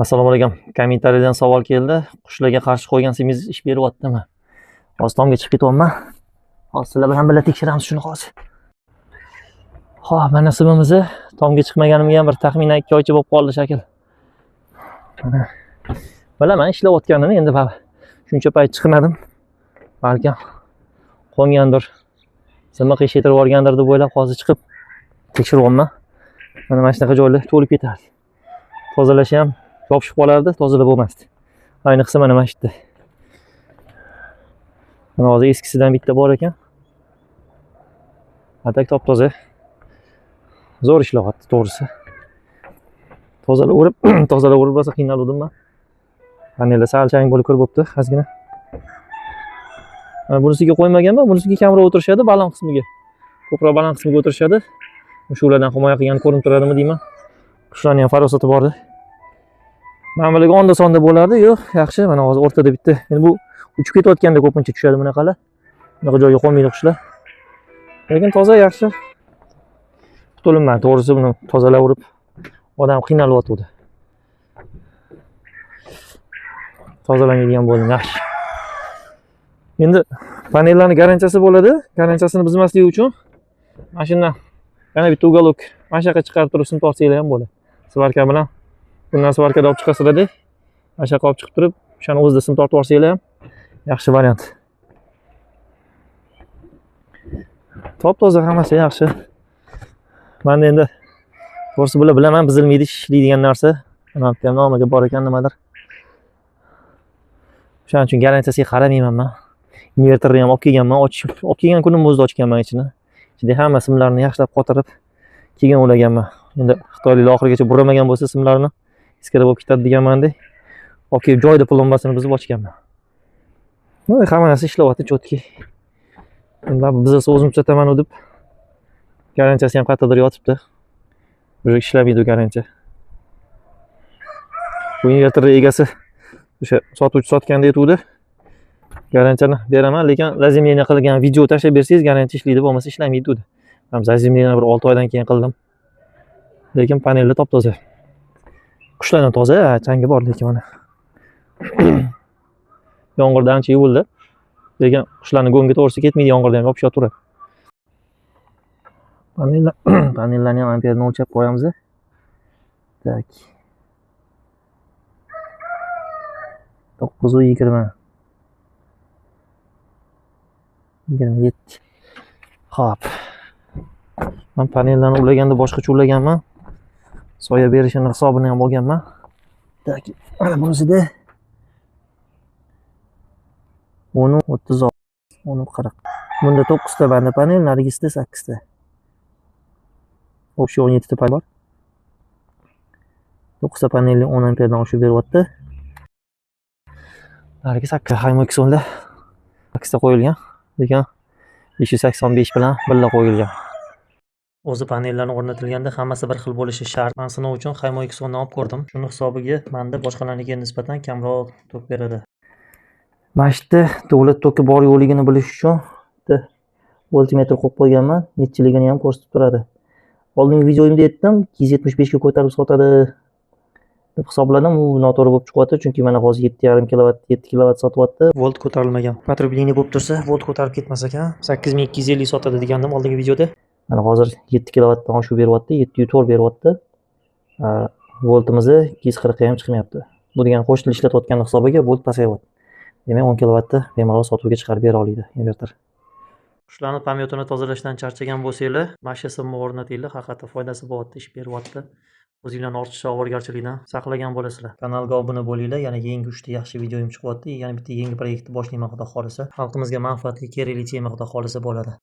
Assalomu alaykum. Kommentariyadan savol keldi. Qushlarga qarshi qo'ygan simingiz ish beryaptimi? Hozir tomga chiqib ketyapman. Hozir sizlar bilan birga tekshiramiz shuni hozir. Xo'p, mana simimizni tomga chiqmaganimga ham bir taxminan 2 oycha bo'lib qoldi shakl. Mana bilaman ishlayotganini, endi baribir shuncha payt chiqmadim. Balkim qo'ngandir, simi qiyshaytirib yuborgandir deb o'ylab hozir chiqib tekshiryapman. Mana shunaqa joylar to'lib ketardi. Tozalash ham yopishib qolardi, tozalab bo'lmasdi. Ayniqsa mana shu yerda. Mana hozir eskisidan bitta bor ekan. Atak top-toza. Zo'r ishlayapti, to'g'risi. Tozalab urib, tozalab urib rosa qiynaluvdim men. Panelda sal chang bo'lib kirib bo'pti, ozgina. Mana bunisiga qo'ymaganman, bunisiga kamroq o'tirishadi, baland qismiga. Ko'proq baland qismiga o'tirishadi. O'sha ulardan himoya qilgan ko'rinib turadimi deyman. Qushlarning ham farosati bordi. Mana bularga onda-sonda bo'lardi, yo'q, yaxshi. Mana hozir o'rtada bitta. Endi bu uchib ketayotganda ko'pincha tushadi bunaqalar. Bunaqa joyga qo'nmaydi qushlar. Lekin toza, yaxshi. Qutulinman, to'g'risi buni tozalab urib odam qiynalyotgandi. Tozalamaydigan bo'ldim, yaxshi. Endi panellarning garantiyasi bo'ladi. Garantiyasini buzmaslik uchun mana shundan yana bitta uголок mana shu yoqqa chiqarib turib sim tortsanglar ham bo'ladi. Svarka bilan bundan svarkada olib chiqasizlar-da. Mana shu yoqqa olib chiqib turib, o'shani o'zida sim tortib yuborsanglar ham yaxshi variant. Top-toza hammasi yaxshi. Men endi to'g'risi bular bilaman, buzilmaydi, ishlaydigan narsa. Mana bu yerda ham nomiga bor ekan nimadir. O'shaning uchun garantiyasiga qaramayman men. Invertorni ham olib kelganman, ochib olib kelgan kunim o'zida ochganman ichini. Ichida hamma simlarni yaxshilab qotirib keyin ulaganman. Endi xitoyliklar oxirigacha buramagan bo'lsa simlarni iskara bo'lib ketadi deganman-da. Olib kelib joyida plombasini buzib ochganman. Hamma narsa ishlayapti, cho'tki. Endi buzilsa o'zim tuzataman deb garantiyasi ham qayerdadir yotibdi. Уже ishlamaydi u garantiya. Bu invertorning egasi o'sha sotuvchi sotganda aytuvdi. Garantiyani beraman, lekin zazemleniya qilgan video tashlab bersangiz garantiya ishlaydi, bo'lmasa ishlamaydi dedi. Men zazemleniyani bir 6 oydan keyin qildim. Lekin panellar top-toza. Qushlardan toza, changi bor lekin mana. Yomg'irda ancha yuvildi. Lekin qushlarning go'ngi to'g'risi ketmaydi, yomg'irda ham yopishib turadi. Panellarni ham amperni o'lchab qo'yamiz. Tak. 9.20. 27. Xo'p. Men panellarni ulaganda boshqacha ulaganman. Soya berishini hisobini ham olganman. Tak, mana bunisida 10.36, 10.40. Bunda 9 ta banda panel, narigisida 8 ta. Общий 17 ta panel bor. 9 ta panelni 10 amperdan oshib beryapti. Narigi 8 Haimo X o'nda 8 ta qo'yilgan, lekin 585 bilan birga qo'yilgan. O'zi panellarni o'rnatilganda hammasi bir xil bo'lishi shart. Men sinov uchun Haimo X o'nni olib ko'rdim. Shuni hisobiga menda boshqalarnikiga nisbatan kamroq tok beradi. Mana shu yerda davlat toki bor yo'qligini bilish uchun bitta voltmetr qo'yib qo'yganman. Nechiligini ham ko'rsatib turadi. Oldingi videoyimda aytdim, 275 ga ko'tarib sotadi deb hisobladim. U noto'g'ri bo'lib chiqyapti, chunki mana hozir yetti yarim kilovat, yetti kilovat sotyapti. Volt ko'tarilmagan. Потребление bo'lib tursa, volt ko'tarib ketmas ekan. 8250 sotadi degandim oldingi videoda. Mana hozir 7 kilovatdan oshib beryapti, yetti yuz to'rt beryapti. Voltimizni 240 ga ham chiqmayapti. Bu degani qo'shilib ishlatayotgan hisobiga volt pasayyapti. Demak, 10 kilovatni bemalol sotuvga chiqarib bera oladi invertor. Qushlarni pomyotini tozalashdan charchagan bo'lsanglar, mana shu simni o'rnatinglar, haqiqatda foydasi bo'lyapti, ish beryapti. O'zinglarni ortiqcha ovoragarchilikdan saqlagan bo'lasizlar. Kanalga obuna bo'linglar, yana yangi 3 ta yaxshi videoyim chiqyapti, yana bitta yangi proyektni boshlayman xudo xolisa. Xalqimizga manfaatli, kerakli tema xudo xolisa bo'ladi.